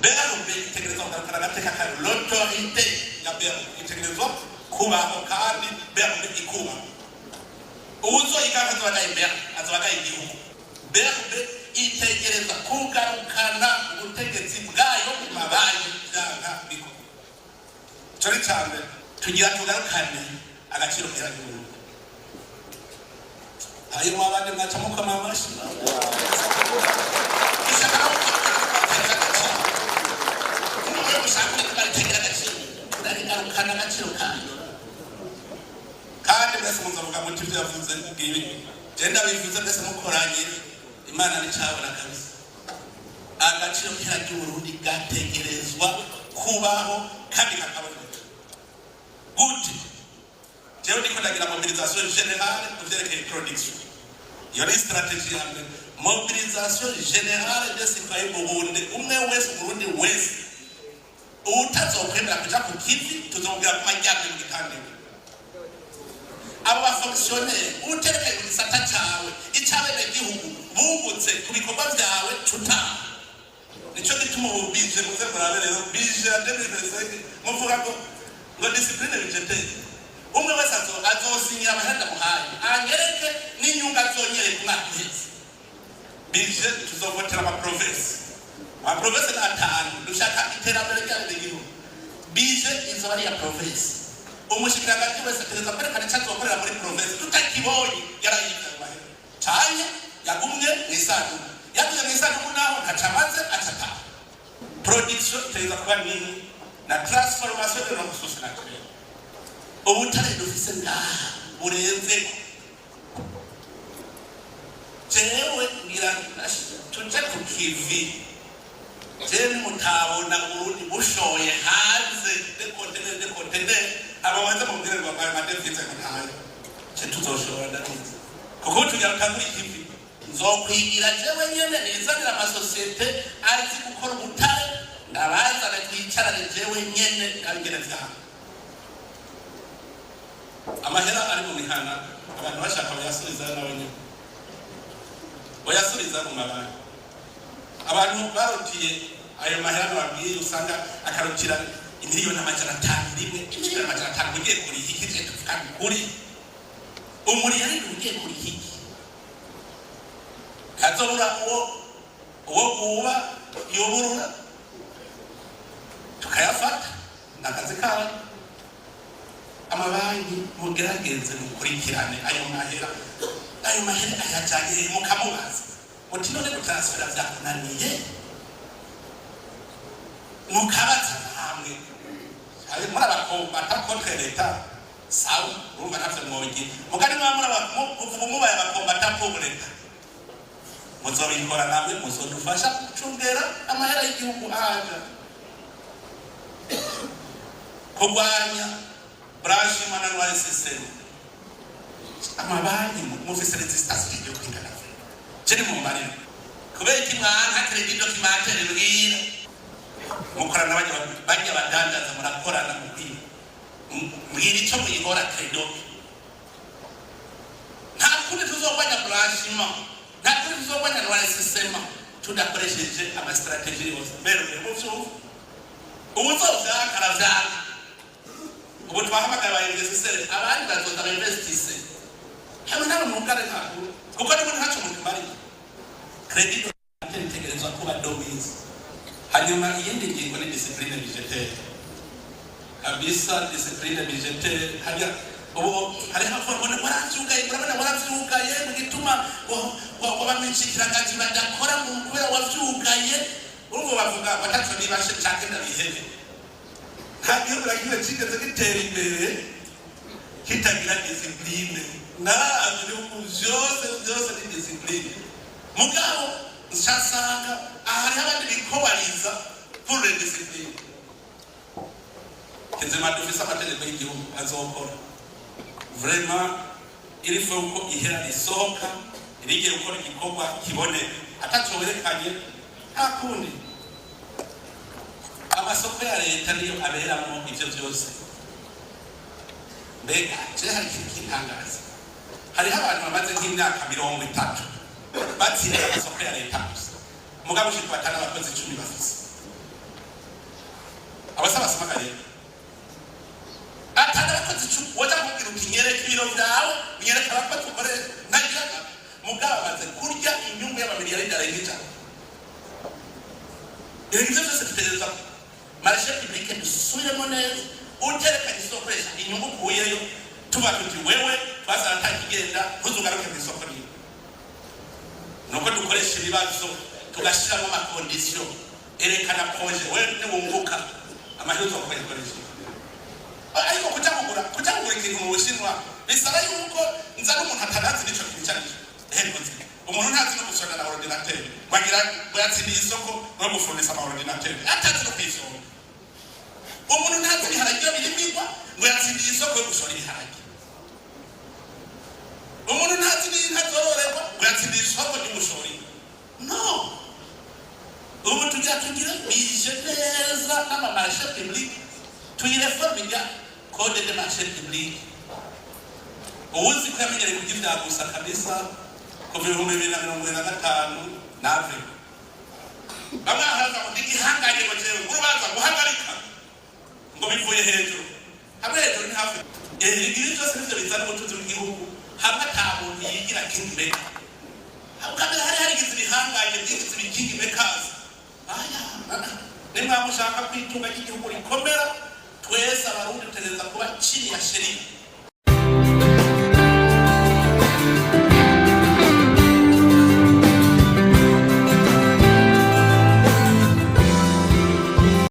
BRB itegerezwa kugarukana agateka kayo. L'autorité ya BRB itegerezwa kubaho, kandi BRB ikubaho. Uwuzoyigaruka azoba agaye BRB, azoba agaye igihugu. BRB itegereza kugarukana ubutegetsi bwayo mu mabanki, byanka bikorwa. Ico ni ca mbere. Tugira tugarukane agaciro kera k'Uburundi. Ayo mwabandi mwaca mukoma amashi. Dushaka no gukora agaciro. Iyo mushaka ko ritagira agaciro, turarigarukana agaciro kayo. Kandi mwese muzovuga muti ibyo yavuze ngibi, je ndabivuze mwese mukoranye Imana nicabona kabisa. Agaciro kera ry'Uburundi gategerezwa kubaho kandi kakaboneka. Gute? Jewe ndiko ndagira mobilisation générale ku vyerekeye production. Iyo ni stratégie ya mbere: mobilisation générale des citoyens burundais. Umwe wese, Umurundi wese utazokwemera kuja ku kivi, tuzomubwira ko aryamye mu gitandero. Abo ba fonctionnaires uterekanye mu gisata cawe ic'abenegihugu bungutse ku bikorwa vyawe, tutaha. Nico gituma ubu budget, muze murabe rero budget ya 2025, muvuga ngo discipline budgétaire. Umwe wese azosinyira amahera ndamuhaye, anyereke n'inyungu azonyereka umwaka uheze. Budget tuzovotera ama provinces. Ama provinces ni atanu. Dushaka iterambere ry'abenegihugu. Budget izoba ari iya province. Umushikiranganji wese ategerezwa kwerekana ico azokorera muri province. Tutakibonye, yarayivye ayo mahera canke yagumye mw'isanduku. Yagumye mw'isanduku naho ntaco amaze, aca ataha. Production itegerezwa kuba nini na transformation de nos ressources naturelles. Ubutare dufise ngaha burenzeko. Jewe ngira tuje ku kivi. Jewe mutabona Uburundi bushoye hanze des conteneurs, des conteneurs, aba banza mubwire ngo ayo ma devises ngo ntayo. Je tuzoshora, ndabizi, kuko tugira tutangura ikivi. Nzokwigira jewe nyene nizanira ama sociétés azi gukora ubutare, ndabazana twicarane jewe nyene ndabigene vyanga. Amahera ari mu mihana, abantu bashaka bayasubiza nabo nyene, bayasubiza mu mabanki. Abantu barutiye ayo mahera nababwiye, usanga akarutira 500 miliyoni rimwe, 500 miliyoni. Ugiye kuriha iki? Je tuvuga ukuri, umuriyari ugiye kuriha iki? Kazobura uwo guba yuburura tukayafata, ni akazi kayo. Amabanki, mugerageze mukurikirane ayo mahera. Ayo mahera ayajanye, mukamubaza muti: "None gutaransfera vyakunaniye?" Mukabaza namwe. Hari muri aba combattants contre l'État, sawa, urumva ntavyo mwogira. Mugani mwa muri kuva mubaye aba combattants pour l'État, muzobikora namwe, muzodufasha gucungera amahera y'igihugu aja. Kurwanya blanchiment na noircissement. Amabanki mufise résistance igiye kwingana jeri mu mbariro. Kubera iki mwanka crédit documentaire? Mbwira. Mukorana bajya badandaza, murakorana mu kwiba. Mbwira ico muyihora crédit. Nta kundi tuzogwanya blanchiment, nta kundi tuzogwanya noircissement tudakoresheje ama stratégies yose. Mbere mbere muvyumva, ubu uzovyaka aravyaka. Ubu twahamagaye aba investisseurs, abandi bazoza bainvestisse hamwe nabo mwugare. Ntabwo, kuko nibo ntaco mutumariye. Crédit itegerezwa kuba d'office. Hanyuma iyindi ngingo ni discipline budgétaire kabisa. Discipline budgétaire hajya ubu hariho abavuga ngo waravyugaye. Murabona waravyugaye, mu gituma wabamishikiranganji badakora mu kubera wavyugaye. Urumva bavuga batatu nibashe canke ndabihebe. Nta gihugu na kimwe kigeze gitera imbere kitagira discipline. Naravye ibihugu vyose, vyose ni discipline. Mugabo nsasanga aha hariho abandi bikobariza pour les discipline. Kizima dufise amategeko y'igihugu azokora. Vraiment, il faut ko ihera risohoka rigiye gukora igikorwa kiboneka, ataco werekanye nta kundi. Amasoko ya leta niyo aberamo ivyo vyose. Mbega je hari ikintu kintangaza: hariho abantu bamaze nk'imyaka 30 batsinze amasoko ya leta gusa, mugabo ushika batanu, abakozi 10 bafise. Abasaba basoma rero atari abakozi 10, woja kubwira uti: "Nyereka ibiro vyawe, nyereka abakozi ukoresha." Ntagira mugabo amaze kurya inyungu y'amamiliyaridi arenga 100. Ibyo byose dutegereza marché public dusubiremo neza. Uterekanye isoko, ukoresha inyungu ukuyeyo, tuba tuti: "Wewe twasanga atakigenda, ntuzugaruke ku isoko." Rimwe nuko dukoresha ibibazo, tugashyiramo ama conditions. Erekana projet, wewe niwunguka amahirwe uzokoresha. Ariko kuja kugura ikintu mu Bushinwa bisaba yuko nzana umuntu atanazi n'ico kintu icyo aricyo. Ehe, umuntu ntazi no gusona na ordinateur, wagira ngo yatsindiye isoko no gufundisa ama ordinateur, atazi no kuyisonga. Umuntu ntazi ibiharage iyo birimigwa, ngo yatsindiye isoko yo gushora ibiharage. Umuntu ntazi n'inka zororerwa, ngo yatsindiye isoko ry'ugushora inka. No ubu tugira tugire bije neza n'ama marché public, tuyi réforme rya code de marché public. Uwuzi ko yamenyereye kurya ibya gusa kabisa kuva 2025 nave bamwe ahaza ngo ndigihanganye, ngo jewe urubanza guhagarika ngo bivuye hejuru. Hamwe hejuru ni hafi. Ibi byose nivyo bizana ubutunzi bw'igihugu. Hamwe ata muntu yigira king maker. Ukabera hari harigize ibihanganye byigize ibi king makers. Aya nimba mushaka kwitunga ry'igihugu rikomera, twese Abarundi dutegereza kuba chini ya sheria.